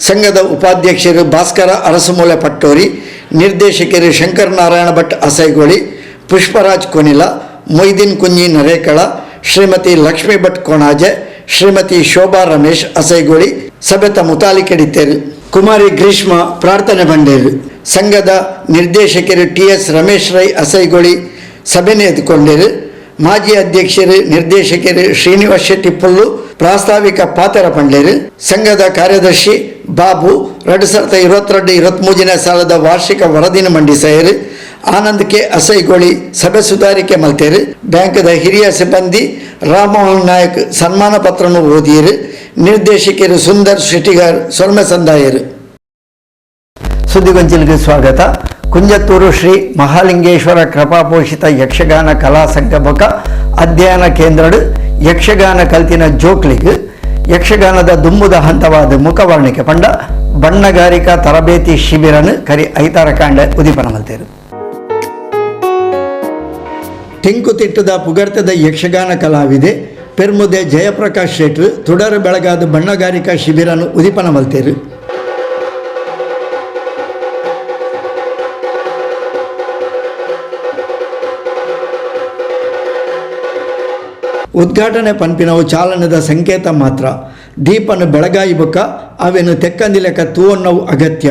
ಸಂಘದ ಉಪಾಧ್ಯಕ್ಷರು ಭಾಸ್ಕರ ಅರಸುಮೂಲೆ ಪಟ್ಟೋರಿ, ನಿರ್ದೇಶಕರು ಶಂಕರ್ ನಾರಾಯಣ ಭಟ್ ಅಸೈಗೋಳಿ, ಪುಷ್ಪರಾಜ್ ಕೊನಿಲ, ಮೊಯ್ದೀನ್ ಕುಂಜಿ ನರೇಕಳ, ಶ್ರೀಮತಿ ಲಕ್ಷ್ಮೀ ಭಟ್ ಕೊಣಾಜೆ, ಶ್ರೀಮತಿ ಶೋಭಾ ರಮೇಶ್ ಅಸೈಗೋಳಿ ಸಭೆತ ಮುತಾಲಿಕೆಡಿತ್ತೇರು. ಕುಮಾರಿ ಗ್ರೀಷ್ಮ ಪ್ರಾರ್ಥನೆ ಬಂಡೇರು. ಸಂಘದ ನಿರ್ದೇಶಕರು ಟಿ ಎಸ್ ರಮೇಶ್ ರೈ ಅಸೈಗೋಳಿ ಸಭೆನೆ ಎದ್ಕೊಂಡೇರು. ಮಾಜಿ ಅಧ್ಯಕ್ಷರು ನಿರ್ದೇಶಕರು ಶ್ರೀನಿವಾಸ್ ಶೆಟ್ಟಿ ಪುಲ್ಲು ಪ್ರಾಸ್ತಾವಿಕ ಪಾತ್ರ ಪಂಡೇರು. ಸಂಘದ ಕಾರ್ಯದರ್ಶಿ ಬಾಬು 2022-23 ಸಾಲದ ವಾರ್ಷಿಕ ವರದಿನ ಮಂಡಿಸೇರು. ಆನಂದ್ ಕೆ ಅಸೈಗೋಳಿ ಸಭೆ ಸುಧಾರಿಕೆ ಮಲ್ತೇರು. ಬ್ಯಾಂಕದ ಹಿರಿಯ ಸಿಬ್ಬಂದಿ ರಾಮಮೋಹನ್ ನಾಯಕ್ ಸನ್ಮಾನ ಪತ್ರನು ಓದಿಯರು. ನಿರ್ದೇಶಕರು ಸುಂದರ್ ಶೆಟ್ಟಿಗಾರ್ ಸೊಲ್ಮೆ ಸಂದಾಯರು. ಸುದ್ದಿಗೊಂಚಿಲಿಗೆ ಸ್ವಾಗತ. ಕುಂಜತ್ತೂರು ಶ್ರೀ ಮಹಾಲಿಂಗೇಶ್ವರ ಕೃಪಾಪೋಷಿತ ಯಕ್ಷಗಾನ ಕಲಾ ಸಂಘ ಬೊಕ ಅಧ್ಯಯನ ಕೇಂದ್ರಡು ಯಕ್ಷಗಾನ ಕಲ್ತಿನ ಜೋಕ್ಲಿಗ್ ಯಕ್ಷಗಾನದ ದುಂಬುದ ಹಂತವಾದ ಮುಖವರ್ಣಿಕೆ ಪಂಡ ಬಣ್ಣಗಾರಿಕಾ ತರಬೇತಿ ಶಿಬಿರನು ಕರಿ ಐತಾರ ಕಾಂಡ ಉದೀಪನ ಮಲ್ತೇರು. ತೆಂಕುತಿಟ್ಟದ ಪುಗರ್ತದ ಯಕ್ಷಗಾನ ಕಲಾವಿದೆ ಪೆರ್ಮುದೆ ಜಯಪ್ರಕಾಶ್ ಶೆಟ್ರು ತುಡರು ಬೆಳಗಾದ ಬಣ್ಣಗಾರಿಕಾ ಶಿಬಿರನು ಉದೀಪನ ಮಲ್ತೇರು. ಉದ್ಘಾಟನೆ ಪನ್ಪಿನವು ಚಾಲನದ ಸಂಕೇತ ಮಾತ್ರ. ದೀಪನು ಬೆಳಗಾಯಿ ಬೊಕ್ಕ ಅವೆನು ತೆಕ್ಕಂದಿಲೆಕ್ಕ ತೂವನ್ನವು ಅಗತ್ಯ.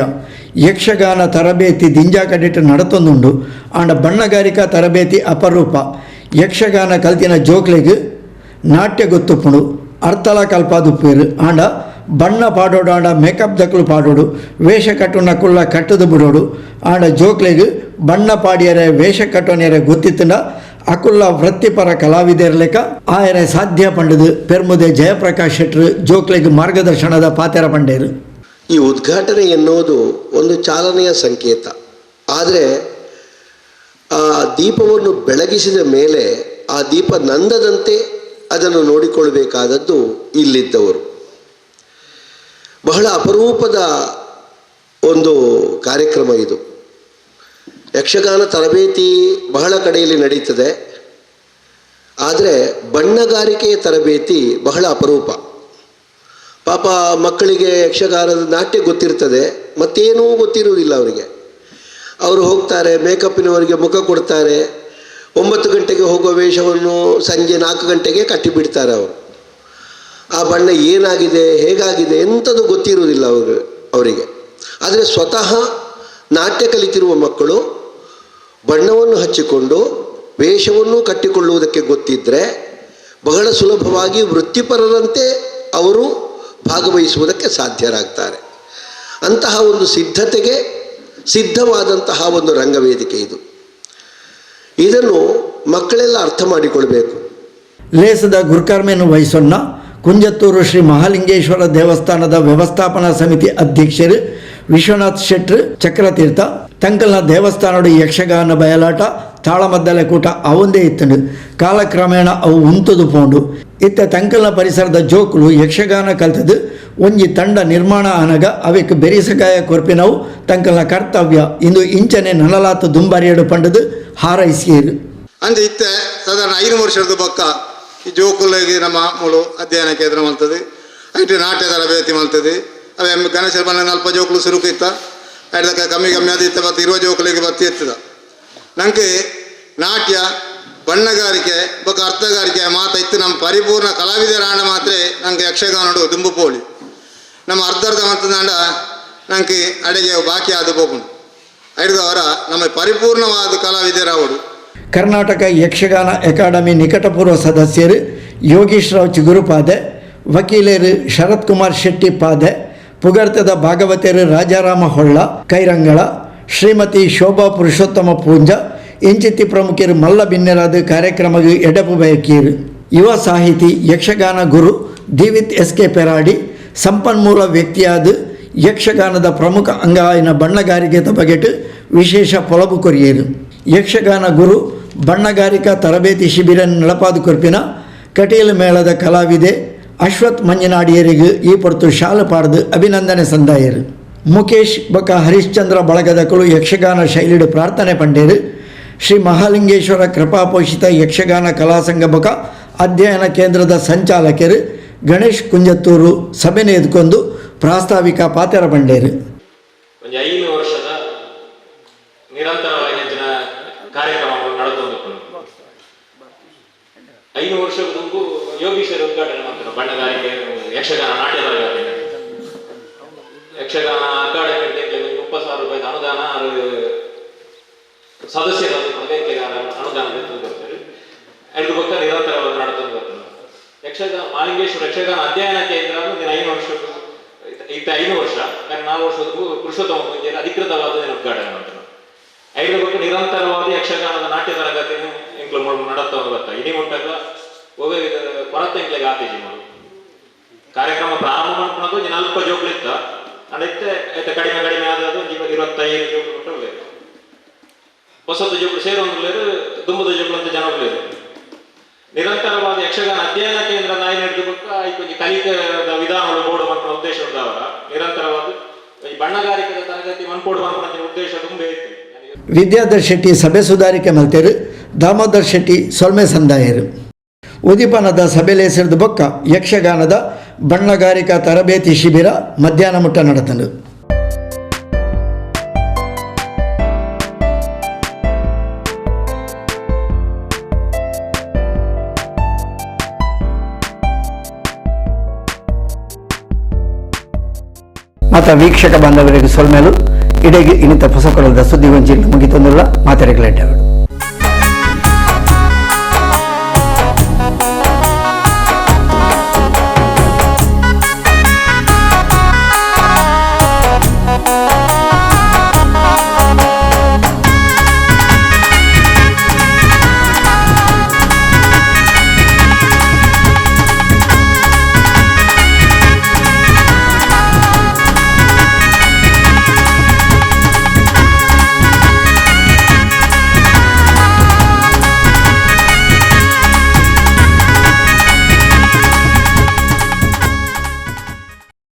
ಯಕ್ಷಗಾನ ತರಬೇತಿ ದಿಂಜಾ ಕಡಿಟ್ಟು ನಡತೊಂದುಂಡು. ಆಂಡ ಬಣ್ಣಗಾರಿಕಾ ತರಬೇತಿ ಅಪರೂಪ. ಯಕ್ಷಗಾನ ಕಲ್ತಿನ ಜೋಕ್ಲೆಗ್ ನಾಟ್ಯ ಗೊತ್ತುಪ್ಪುಂಡು, ಅರ್ಥಲ ಕಲ್ಪಾದುಪ್ಪೇರು. ಆಂಡ ಬಣ್ಣ ಪಾಡೋಡು, ಆಂಡ ಮೇಕಪ್ ದಕ್ಕಲು ಪಾಡೋಡು, ವೇಷ ಕಟ್ಟುನ ಕುಲ್ಲ ಕಟ್ಟದು ಬಿಡೋಡು. ಆಂಡ ಜೋಕ್ಲೆಗ್ ಬಣ್ಣ ಪಾಡಿಯರೆ ವೇಷ ಕಟ್ಟೋನಿಯರೆ ಗೊತ್ತಿತ್ತಂಡ ಅಕುಲ್ಲ ವೃತ್ತಿಪರ ಕಲಾವಿದರ್ಲೆಕ್ಕ ಆಯರೆ ಸಾಧ್ಯ ಪಂಡದು ಪೆರ್ಮುದೆ ಜಯಪ್ರಕಾಶ್ ಶೆಟ್ರು ಜೋಕ್ಲೆಗ್ ಮಾರ್ಗದರ್ಶನದ ಪಾತೆರ ಪಂಡೇರು.
ಈ ಉದ್ಘಾಟನೆ ಎನ್ನುವುದು ಒಂದು ಚಾಲನೆಯ ಸಂಕೇತ. ಆದರೆ ಆ ದೀಪವನ್ನು ಬೆಳಗಿಸಿದ ಮೇಲೆ ಆ ದೀಪ ನಂದದಂತೆ ಅದನ್ನು ನೋಡಿಕೊಳ್ಳಬೇಕಾದದ್ದು ಇಲ್ಲಿದ್ದವರು. ಬಹಳ ಅಪರೂಪದ ಒಂದು ಕಾರ್ಯಕ್ರಮ ಇದು. ಯಕ್ಷಗಾನ ತರಬೇತಿ ಬಹಳ ಕಡೆಯಲ್ಲಿ ನಡೀತದೆ, ಆದರೆ ಬಣ್ಣಗಾರಿಕೆಯ ತರಬೇತಿ ಬಹಳ ಅಪರೂಪ. ಪಾಪ ಮಕ್ಕಳಿಗೆ ಯಕ್ಷಗಾನದ ನಾಟ್ಯ ಗೊತ್ತಿರ್ತದೆ, ಮತ್ತೇನೂ ಗೊತ್ತಿರುವುದಿಲ್ಲ ಅವರಿಗೆ. ಅವರು ಹೋಗ್ತಾರೆ, ಮೇಕಪ್ಪಿನವರಿಗೆ ಮುಖ ಕೊಡ್ತಾರೆ, 9 ಗಂಟೆಗೆ ಹೋಗುವ ವೇಷವನ್ನು ಸಂಜೆ 4 ಗಂಟೆಗೆ ಕಟ್ಟಿಬಿಡ್ತಾರೆ ಅವರು. ಆ ಬಣ್ಣ ಏನಾಗಿದೆ ಹೇಗಾಗಿದೆ ಎಂಥದ್ದು ಗೊತ್ತಿರುವುದಿಲ್ಲ ಅವರಿಗೆ. ಆದರೆ ಸ್ವತಃ ನಾಟ್ಯ ಕಲಿತಿರುವ ಮಕ್ಕಳು ಬಣ್ಣವನ್ನು ಹಚ್ಚಿಕೊಂಡು ವೇಷವನ್ನು ಕಟ್ಟಿಕೊಳ್ಳುವುದಕ್ಕೆ ಗೊತ್ತಿದ್ದರೆ ಬಹಳ ಸುಲಭವಾಗಿ ವೃತ್ತಿಪರರಂತೆ ಅವರು ಭಾಗವಹಿಸುವುದಕ್ಕೆ ಸಾಧ್ಯರಾಗ್ತಾರೆ. ಅಂತಹ ಒಂದು ಸಿದ್ಧತೆಗೆ ಸಿದ್ಧವಾದಂತಹ ಒಂದು ರಂಗವೇದಿಕೆ ಇದು. ಇದನ್ನು ಮಕ್ಕಳೆಲ್ಲ ಅರ್ಥ ಮಾಡಿಕೊಳ್ಬೇಕು.
ಲೇಸದ ಗುರುಕರ್ಮೆಯನ್ನು ವಹಿಸೊನ್ನ ಕುಂಜತ್ತೂರು ಶ್ರೀ ಮಹಾಲಿಂಗೇಶ್ವರ ದೇವಸ್ಥಾನದ ವ್ಯವಸ್ಥಾಪನಾ ಸಮಿತಿ ಅಧ್ಯಕ್ಷರು ವಿಶ್ವನಾಥ್ ಶೆಟ್ರು ಚಕ್ರತೀರ್ಥ ತಂಕಲ್ನ ದೇವಸ್ಥಾನದ ಯಕ್ಷಗಾನ ಬಯಲಾಟ ತಾಳಮದ್ದಲೆ ಕೂಟ ಅವಂದೇ ಇತ್ತಂಡು. ಕಾಲಕ್ರಮೇಣ ಅವು ಉಂತದು ಪೋಂಡು. ಇತ್ತ ತಂಕಲ್ನ ಪರಿಸರದ ಜೋಕುಲು ಯಕ್ಷಗಾನ ಕಲ್ತದು ಒಂಜಿ ತಂಡ ನಿರ್ಮಾಣ ಆನಗ ಅವೆಕ್ ಬೆರಿಸಕಾಯ ಕೊರ್ಪಿನವು ತಂಕಲ್ನ ಕರ್ತವ್ಯ ಇಂದು ಇಂಚನೆ ನಲಲಾತ ದುಂಬಾರಿಯಡು ಪಂಡದು ಹಾರೈಸಿಯರು.
ಅಂಚೆ ಇತ್ತೆ ಸಾಧಾರಣ 5 ವರ್ಷದ ಬೊಕ್ಕ ಈ ಜೋಕುಲಿಗೆ ನಮ್ಮ ಮೂಲು ಅಧ್ಯಯನ ಕೇಂದ್ರ ಮಲ್ತದೆ, ಐಟ್ ನಾಟ್ಯ ತರಬೇತಿ ಮಲ್ತದೆ. ಅವೇ ಗಣೇಶ ಬಂದ 40 ಜೋಕುಲು ಸುರುಕು ಇತ್ತ, ಐದಕ್ಕೆ ಕಮ್ಮಿ ಕಮ್ಮಿ ಅದು ಇತ್ತ ಬತ್ತಿ 20 ಜೋಕುಲಿಗೆ ಬತ್ತಿ ಎತ್ತದ. ನಂಗೆ ನಾಟ್ಯ ಬಣ್ಣಗಾರಿಕೆ ಬೊಕ್ಕ ಅರ್ಥಗಾರಿಕೆ ಮಾತ ಇತ್ತು. ನಮ್ಮ ಪರಿಪೂರ್ಣ ಕಲಾವಿದರಾಣ ಮಾತ್ರ ನಂಗೆ ಯಕ್ಷಗಾನಡು ದುಂಬು ಪೋಳಿ ನಮ್ಮ ಅರ್ಧ ಅರ್ಧ ಮಂತದಾಂಡ ನಂಗೆ ಅಡಿಗೆ ಬಾಕಿ ಆದ ಪೋಪುಂಡು. ಐದವರ ನಮ್ಮ ಪರಿಪೂರ್ಣವಾದ ಕಲಾವಿದರಾವಡು.
ಕರ್ನಾಟಕ ಯಕ್ಷಗಾನ ಅಕಾಡೆಮಿ ನಿಕಟಪೂರ್ವ ಸದಸ್ಯರು ಯೋಗೀಶ್ ರಾವ್ ಚಿಗುರುಪಾದೆ, ವಕೀಲರು ಶರತ್ ಕುಮಾರ್ ಶೆಟ್ಟಿ ಪಾದೆ, ಪುಗರ್ತದ ಭಾಗವತರು ರಾಜಾರಾಮ ಹೊಳ್ಳ ಕೈರಂಗಳ, ಶ್ರೀಮತಿ ಶೋಭಾ ಪುರುಷೋತ್ತಮ ಪೂಂಜ ಇಂಚಿತ್ತಿ ಪ್ರಮುಖರು ಮಲ್ಲ ಬಿನ್ನೆರಾದ ಕಾರ್ಯಕ್ರಮಕ್ಕೆ ಎಡಪು ಬಯಕೀರು. ಯುವ ಸಾಹಿತಿ ಯಕ್ಷಗಾನ ಗುರು ದೀವಿತ್ ಎಸ್ ಕೆ ಪೆರಾಡಿ ಸಂಪನ್ಮೂಲ ವ್ಯಕ್ತಿಯಾದ ಯಕ್ಷಗಾನದ ಪ್ರಮುಖ ಅಂಗಾಯಿನ ಬಣ್ಣಗಾರಿಕೆದ ಬಗೆಟ್ ವಿಶೇಷ ಪೊಲಬು ಕೊರಿಯರು. ಯಕ್ಷಗಾನ ಗುರು ಬಣ್ಣಗಾರಿಕಾ ತರಬೇತಿ ಶಿಬಿರ ನಡಪಾದ ಕೊರ್ಪಿನ ಕಟೀಲು ಮೇಳದ ಕಲಾವಿದೆ ಅಶ್ವಥ್ ಮಂಜನಾಡಿಯರಿಗೆ ಈ ಪೊರ್ತು ಶಾಲು ಪಾಡ್ದು ಅಭಿನಂದನೆ ಸಂದಾಯರು. ಮುಕೇಶ್ ಬೊಕ ಹರಿಶ್ಚಂದ್ರ ಬಳಗದಕಲು ಯಕ್ಷಗಾನ ಶೈಲಿಡು ಪ್ರಾರ್ಥನೆ ಪಂಡೇರು. ಶ್ರೀ ಮಹಾಲಿಂಗೇಶ್ವರ ಕೃಪಾಪೋಷಿತ ಯಕ್ಷಗಾನ ಕಲಾಸಂಘ ಬೊಕ ಅಧ್ಯಯನ ಕೇಂದ್ರದ ಸಂಚಾಲಕರು ಗಣೇಶ್ ಕುಂಜತ್ತೂರು ಸಭೆನೆ ಎದ್ಕೊಂಡು ಪ್ರಾಸ್ತಾವಿಕ ಪಾತೆರ ಪಂಡೇರು.
5 ವರ್ಷದ ನಿರಂತರವಾಗಿ ಜನ ಕಾರ್ಯಕ್ರಮಗಳು ನಡೆದು 5 ವರ್ಷದ ದುಂಬು ಯೋಗೀಶ್ವರ ಉದ್ಘಾಟನೆ ಮಾಡ್ತಾರೆ ಬಣ್ಣಗಾರಿಕೆ ಯಕ್ಷಗಾನ ನಾಟ್ಯ ತರಗತಿ ಯಕ್ಷಗಾನ ಅಕಾಡೆಮಿ 30,000 ರೂಪಾಯಿ ಅನುದಾನ ಸದಸ್ಯರ ಅನುದಾನ ಬರ್ತಾರೆ. ಐದು ಪಕ್ಕ ನಿರಂತರವಾಗಿ ನಡೆದು ಬರ್ತಾರೆ. ಯಕ್ಷಗಾನ ಮಹಾಲಿಂಗೇಶ್ವರ ಯಕ್ಷಗಾನ ಅಧ್ಯಯನ ಕೇಂದ್ರ 5 ವರ್ಷ ಇತ್ತ 5 ವರ್ಷ 4 ವರ್ಷದಕ್ಕೂ ಪುರುಷೋತ್ತಮ ಪೂಜೆಯಲ್ಲಿ ಅಧಿಕೃತವಾದ ಉದ್ಘಾಟನೆ ಮಾಡ್ತಾರೆ. 5 ಪಕ್ಕ ನಿರಂತರವಾದ ಯಕ್ಷಗಾನದ ನಾಟ್ಯ ತರಗತಿ ಎಂಕ್ಲು ನಡತ್ತ ಬರ್ತಾ ಇಡೀ ಮುಟ್ಟಾಗ ಒಬ್ಬ ಕೊರತೆ ಎಂಕ್ಲಿಗೆ ಆತೇಜಿ ಮಾಡು ಕಾರ್ಯಕ್ರಮ ಪ್ರಾರಂಭ ಮಾಡ್ಕೊಳೋದು 40 ಜೋಕ್ಲು ಇತ್ತ ಅಂಡ್ ಇತ್ತೆ ಕಡಿಮೆ ಕಡಿಮೆ ಆದದ್ದು 25 ಜೋಕ್ಲು ಮುಟ್ಟ ಹೊಸತು ಜೋಕ್ಲು ಸೇರೊಂದು ದುಂಬದ ಜೋಕ್ಲು ಅಂತ ಜನ ನಿರಂತರವಾದ ಯಕ್ಷಗಾನ ಅಧ್ಯಯನ ಕೇಂದ್ರ ನಾಯಿ ನಡೆದು ಬೊಕ್ಕ ಐಕೊಂಜಿ ಕಲಿಕೆದ ವಿಧಾನಗಳು ಬೋರ್ಡ್ ಮನ್ಪುನ ಉದ್ದೇಶ ಉಂಡವರ ನಿರಂತರವಾದ ಈ ಬಣ್ಣಗಾರಿಕೆದ ತರಗತಿ ಮನ್ಪೋಡು ಮನ್ಪುನ ಉದ್ದೇಶ ತುಂಬೆ ಇತ್ತು.
ವಿದ್ಯಾಧರ್ ಶೆಟ್ಟಿ ಸಭೆ ಸುಧಾರಿಕೆ ಮಲ್ತೇರು, ದಾಮೋದರ್ ಶೆಟ್ಟಿ ಸೊಲ್ಮೆ ಸಂದಾಯರು. ಉದೀಪನದ ಸಭೆಲೇಸಿರದ ಬೊಕ್ಕ ಯಕ್ಷಗಾನದ ಬಣ್ಣಗಾರಿಕಾ ತರಬೇತಿ ಶಿಬಿರ ಮಧ್ಯಾಹ್ನ ಮುಟ್ಟ ನಡೆತನು. ಮಾತ ವೀಕ್ಷಕ ಬಾಂಧವರಿಗೆ ಸೊಲ್ಮೇಲು ಇಡೆಗೆ ಇನ್ನಿತ ಪುಸಕೊಳದ ಸುದ್ದಿ ವಂಚಿನ ಮುಗಿತೊಂದುಲ್ಲ ಮಾತೆರೆಗಲೆಡ್ಡವರು.